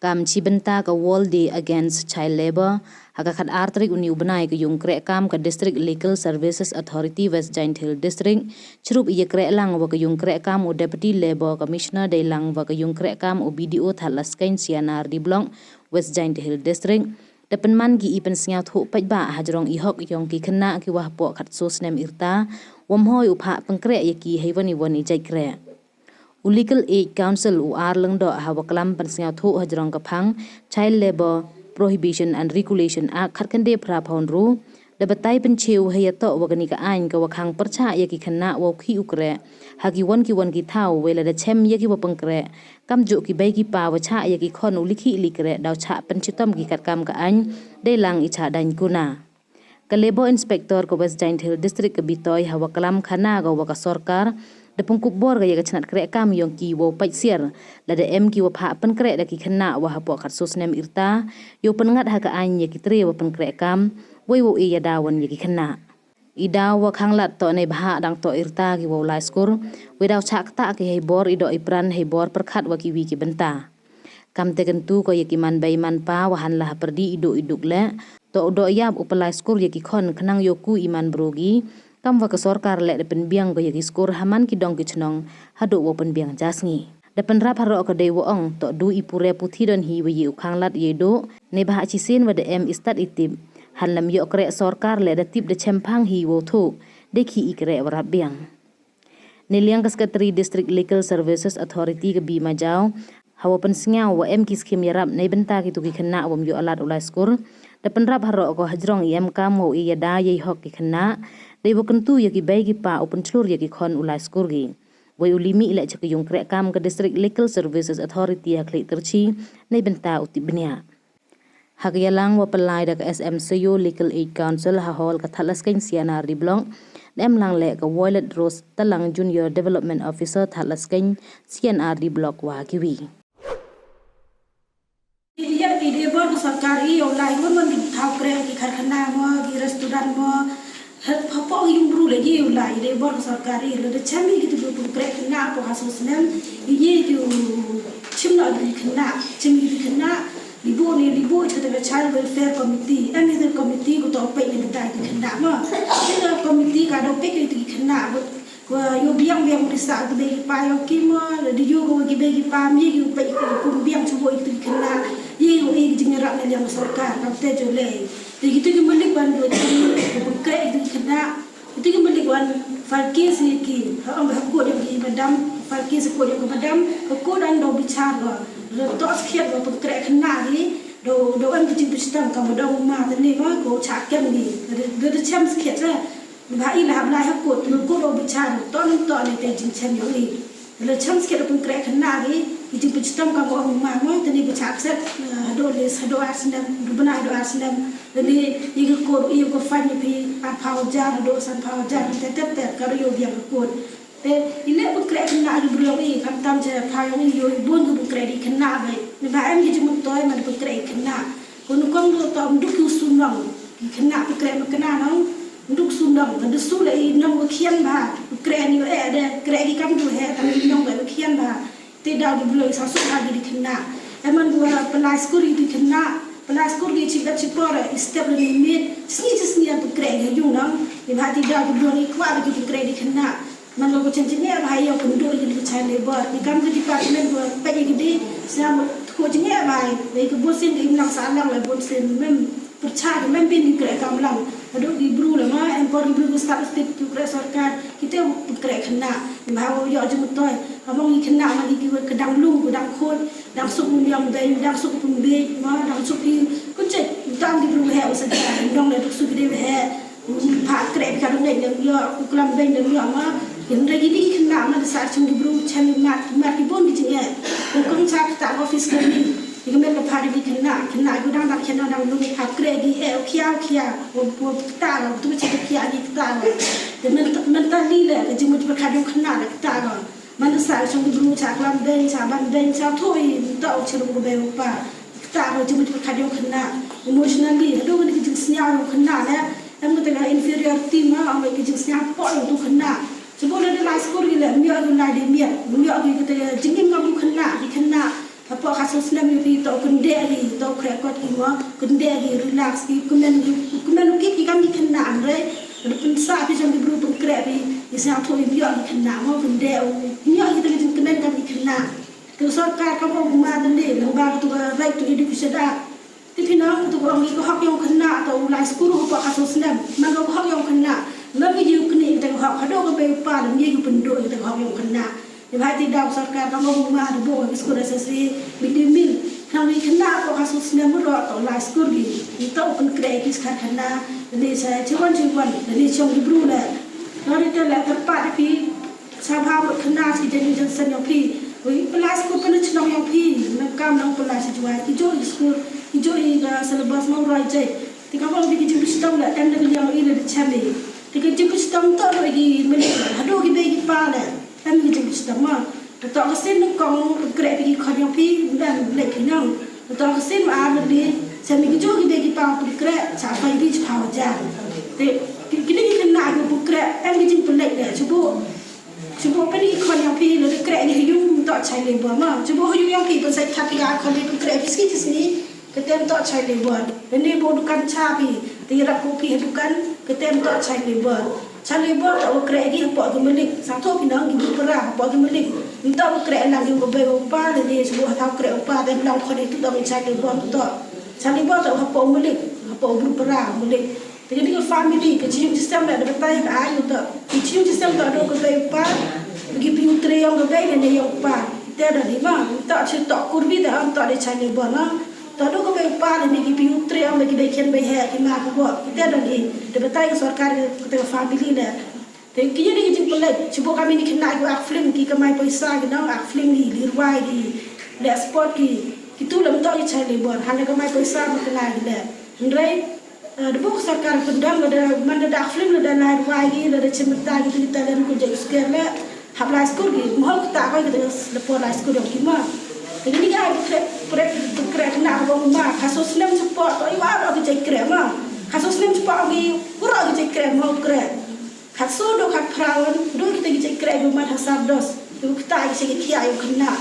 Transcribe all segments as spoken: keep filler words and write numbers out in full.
Kam chibynta ka World Day Against Child Labour, ha ka khat ar tarik uni u bnai ka yung kreh kam ka District Legal Services Authority West Jaintia Hills District, chirup i ya kreh lang wa ka yung kreh kam u Deputy Labour Commissioner dei lang wa ka yung kreh kam u B D O Thadlaskein C and R D Block West Jaintia Hills District, da pynman ki i pynsngewthuh paidbah hajrong i hok yong ki khynnah ki wa hapoh khatso snem irta, wa mhoi u phah pynkreh ya ki hei wan i wan i jait kreh. U Legal Aid Counsel u R Lyngdoh ha wa klam pynsngewthuh hajrong ka phang Child Labour Prohibition and Regulation Act khatkhyndai phra phaw ynru, da batai pynchew hei yatoh wa kani ka aiñ ka wa khang pyrchah ya ki khynnah wa u khih u kreh ha ki wan ki wan ki thaw, wei lada chem ya ki wa pynkreh, kamjooh ki bei ki pa wa chah ya ki khon u li khih li kreh daw chah pynchitom ki katkam ka aiñ dei lang i chah daiñ kuna. Ka Labour Inspector ka West Jaintia Hills District ka Bitoi ha wa klam khana ka wa ka sorkar da pynkup bor ka ya ka chnat kreh kam yong ki wow pait siar lada em ki wa phah pynkreh da ki khynnah wa hapoh khatso snem irta, yow pynngat ha ka aiñ ya ki tre wa pynkreh kam, wei wow e ya daw wan ya ki khynnah. I daw wa khang lad toh neibhah dang toh irta ki wow lai skur, wei daw chah ktah ki hei bor i doh i pran hei bor pyrkhat wa ki wi ki bynta. Kamte kyntu ko ya ki man bei man pa wa hanla ha pyrdi i duk i duk leh, toh u doh yap u pynlai skur ya ki khon khnang yow ku i man bru ki, kam wa ka sorkar leh da pynbiang ko ya ki skur ha man ki dong ki chnong haduh wow pynbiang ja sngi. Da pynrap haroh ka dei wa ong toh du i pure puthi don hi wa ye u khang lad ye duh, neibhah chisien wa da em i stad i tip, hanlem yoh kreh sorkar leh da tip da chem phang hi wow thuh, dei khih i kreh wa rap biang. Neiliang ka Secretary District Legal Services Authority ka B Majaw, ha wa pynsngew wa em ki skim yarap neibynta kitu ki khynnah wam yoh lad u lai skur, da pynrap haroh ko hajrong i em kam wow e ya da yei hok ki khynnah, dei wa kyntu ya ki bei ki pa u pynchlur ya ki khon u lai skur ki. Wei u li mih leh cha ka yung kreh kam ka District Legal Services Authority ha Khliehtarchi neibynta u tip bniah. Ha ka yalang wa pynlai da ka S M Seyo Legal Aid Counsel ha hall ka Thadlaskein C and R D Block, da em lang leh ka Violet Rose Talang Junior Development Officer Thadlaskein C and R D Block wa ki wi. Iya, i dei bor ka sorkar i yow lai wan wan ki thaw kreh, ki karkhana mo, ki restaurant mo, ha, hapoh yung bru leh i yow lai, i dei bor ka sorkar i, lada chem i kitu ki pynkreh khynnah hapoh khatso snem, i ye ki u chim noh ki khynnah, chim ki khynnah, li buh ni, li buh i chata ka Child Welfare Committee, em i committee ko toh peit neibynta ki khynnah mo. Ki committee ka daw peit ki khynnah, ko yow biang biang u di sah ki bei ki pa yong ki mo, lada yoh ko ki bei ki pa, mi ki u peit ki u pynbiang chuwa i ki khynnah, ye u e ki jingyarap neiliang sorkar, kamte jo leh. Te kitu ki malik wan ko chim, ko pynkreh ki khynnah. Iti ki malik wan file case ya ki, ha ong ha court yong ki madam, file case ha court yong ki madam, ka court an daw bichar ko, da toh skhiat ko pynkreh khynnah ki, daw, daw em ki jingpynchitom kam daw ma tani ko, ko chah kem ki, da, da, da chem skhiat re. Ba i la hap lai ha court, tu court daw bichar, toh nang toh ne te jingchem yong i. La chance ki da pynkreh khynnah ki, ki jingpynchitom kam ong ma mo, tani ka chah accept, eh, haduh le, haduh ar snem, du bnai haduh ar snem, tani i ka court, i ka fine phi, arphaw hajar, haduh sanphaw hajar, te, te, te, ka ru yow biang ka court. Te, i leh pynkreh khynnah ki bru yong i, khamtam cha pha yong i, yow i bun ki pynkreh di khynnah bai. Neibhah em ki jingmyntoi man pynkreh khynnah. Ko nyngkong du toh ym duk ki u su nong. Ki khynnah pynkreh ma khynnah nong, ym duk su nong. Ka du su leh i nong wa khian bha. Pynkreh ni wa eh de, kreh ki kam du heh, tang i nong wa khian bha. Te daw du bru i sa suk ha ki di khynnah. Em man wa pynlai skur i di khynnah. Pynlai skur ki chi dap chi por, i step leh ni miet. Chi sngi chi sngi em pynkreh ki yung nong. Neibhah te daw du bru i kwah ki pynkreh di khynnah. Man ko chem jingeh bha yow pynduh ya ki child labor. Ki kam ka department ko peit ya ki di, sñiaw ko jingeh bha. Dei ka bun sien ka imlang sahlang la bun sien mem pyrchah ki mem bin ki kreh kam lang. Haduh ki bru la ma, em por ki bru ko stad step ki kreh sorkar. Kita pynkreh khynnah. Bha yow jingmyntoi. Among ki khynnah man ki ki wa ka dang lung, ka dang khot, dang suk pynbiang dei, dang suk pynbiang, ma, dang suk ki. Kun chet, tang ki bru heh wa sa dang, dong la duk suk ki dei heh. Pha kreh ka dong leh dang yoh, u klam beiñ dang yoh ma. Hynrei ki di khynnah ma da sah chung ki bru, chem i mat, mat ki bun ki jingeh. Ko kong cha ktah office ka ni. Ki ka met ka pha di khynnah, khynnah ko dang dang khynnah dang lu pha kreh ki eh, u khia, u khia. Ko, ko ktah ro, tu cha ktah ki ktah ro. Te men, men ta li le, ka jingmut pyrkhat yong khynnah le ktah ro. Man da sah chung ki bru cha klam beiñ, cha ban beiñ, cha thui, ta u chirum ko bei u pa. Ktah ko jingmut pyrkhat yong khynnah. Emotionally, haduh ka ni ka jingsñiaw yong khynnah le. Em kata ka inferiority ma, ong ka jingsñiaw poh yong tu khynnah. Chuba le da lai skur ki le, ym yoh ki lai de miat, ym yoh ki kata ka jingim ngam u khynnah, ki khynnah. Hapoh khat Snem i phi to kyndeh hi, to khreh kot ki mo, kyndeh hi, relax ki, kmen ki, kmen u kit ki kam ki khynnah re. Pynsah phi jong ki bru pynkreh phi, i sa tho i biang ki khynnah mo, kyndeh u, biang ki te ki jingkmen kam ki khynnah. Te sorkar kam ong ma te ne, lyngba ka tu ka Right to Education Act. Te phi nang ka tu ka ong ki ka hok yong khynnah, to u lai skul u pa ka snem, man ka hok yong khynnah, man ka yu kni te ka hok, hadooh ka bei u pa, lam ye u pynduh te ka hok yong khynnah. Neibhah te daw sorkar kam ong ma da buh ki skul S S A, midday meal. Khnang wi khynnah ko ka snem ro to lai skul ki. Ni to pynkreh ki skhar khynnah, ni sa chiwan chiwan, ni chong ki bru le. Nori te le kyrpad phi, sa bha wa khynnah chi jen jen sen yong phi. Wi pynlai skul pynlai chnong yong phi, na kam nong pynlai sa jwai. Ki jo i skul, ki jo i ka syllabus nong roi jai. Te kam ong phi ki jingpynshitom le, em da ka liang i le da chami. Te ki jingpynshitom to ro ki mele, hadooh ki bei ki pa le. Em ki jingpynshitom ma. Te to ka sien nyngkong pynkreh phi ki khon yong phi, em leh phi nang. Te to ka sien ma ar le, sa mi ki jo ki bei ki pa pynkreh, sa phi ki chi phaw ja. Te ki, kini ki khynnah ki pynkreh, em ki jingpynleh le, chubu. Chubu pyn i khon yong phi, le kreh ni yung to chai le bo ma. Chubu yung yong phi, pynsa khat ya khon le pynkreh phi ski chi sni. Ka tem to chai le bo. Ni bo dukan cha phi, te rap ko phi dukan, ka tem to chai le bo. Chai le bo to kreh gi hapoh ki malik. Sa tho phi nang gi para hapoh ki malik. Nto kreh lang gi ko bei u pa, ni chubu ha tho kreh u pa, te lang khon i tu to chai le bo to. Chai le bo to hapoh malik, hapoh bru para malik. Te kini ka family, ka chi yung chi sem da batai ka ai to. Ka chi yung chi sem to do ka bei u pa, ki phi u tre yong ka bei ne yong u pa. Te da ni ma, to chi to kurbi da am to de chai le bo na. To do ka bei u pa ne ki phi u tre yong ki bei khen bei he ki ma ko bo. Te da ni, da batai ka sorkar ka te ka family ne. Te ki ye ni ki jingpynleh, chubu kami ni khynnah ki act film ki kamai paisa ki nang act film ki, li rwai ki, le sport ki, ki tu lam to ki chai le bo, hana kamai paisa ma khynnah ki le. Hynrei, Eh, da buh sorkar pyndam lada, man da dak film lada lai rwai ki, lada chim bynta ki, kita dan ku jai skul le, hap lai skul ki, mohol kita ko kita le por lai skul yong ki ma. Te kini ka ai pynkreh, pynkreh, pynkreh khynnah ka bong ma, ka so snem chapoh, to i wa ro ki jai kreh ma. Ka so snem chapoh ki, u ro ki jai kreh, mo kreh. Khat so do khat phra wan, do kita ki jai kreh, ki mat ha sar dos, ki kita ki jai ki khia, ki khynnah.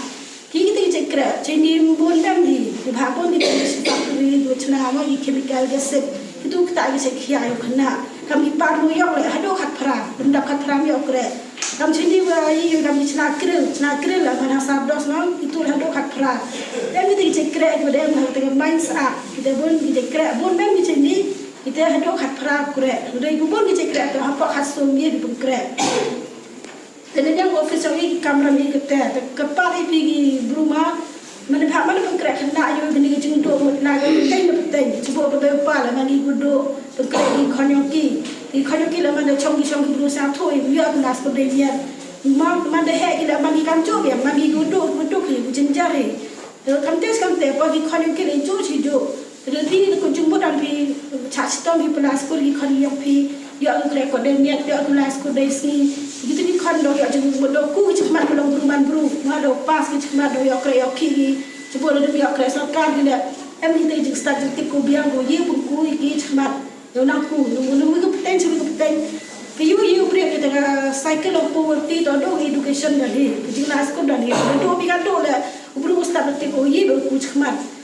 Ki kita ki jai kreh, chai ni bun dang di, ki bha bun kita ki factory, ki chna mo ki chemical gas sip, ki tu kita ki jai khia yoh khynnah. Kam ki par mo yoh le, hadooh khat phra, lymdap khat phra mo yoh kreh. Kam chai ni wa i yoh kam ki chna kril, chna kril la man ha sar dos no, ki tu hadooh khat phra. Dem kita ki jai kreh, ki dem ha kita ki mines a, kita bun ki jai kreh, bun dem ki chai ni, kita hadooh khat phra kreh. Dei ki bun ki jai kreh, to hapoh khat so mi di pun kreh. Te ne yang office yong i ki kamram i kete, te kyrpad i phi ki bru ma, man pha man pynkreh khynnah yoh kini ki jingdooh mut na ka pynkreh na pynkreh, chubu ka bei u pa la man i ku dooh, pynkreh ki khon yong ki, ki khon yong ki la man da chong ki chong ki bru sa tho i, yoh ki lai skul dei miat. Ma, man da heh ki la man ki kam jooh ki, man ki ku dooh, ku dooh ki, ku jynjar i. Te kam te, kam te, pa ki khon yong ki le jooh chi jooh. Te phi ko jingmut am phi, cha chitom phi pynlai skul ki khon yong phi, yoh ki kreh kot dei miat, yoh ki lai skul dei sngi. Ki tu ki khon do yoh jingmut do ku ki chikmat ko long bru man bru, ma do pass ki chikmat do yoh kreh yoh ki ki. Chubu le dum yoh kreh sorkar ki le. Em ki te jingstad jingtip ko biang ko ye pun ku ki chikmat. Yoh nang ku, nung nung wi ko pteng, chi wi ko pteng. Ki yu yu brek ki te ka cycle of poverty to do education da hi, ki jinglai skul da hi. Do bi ka do le, u bru stad jingtip ko ye do ku chikmat.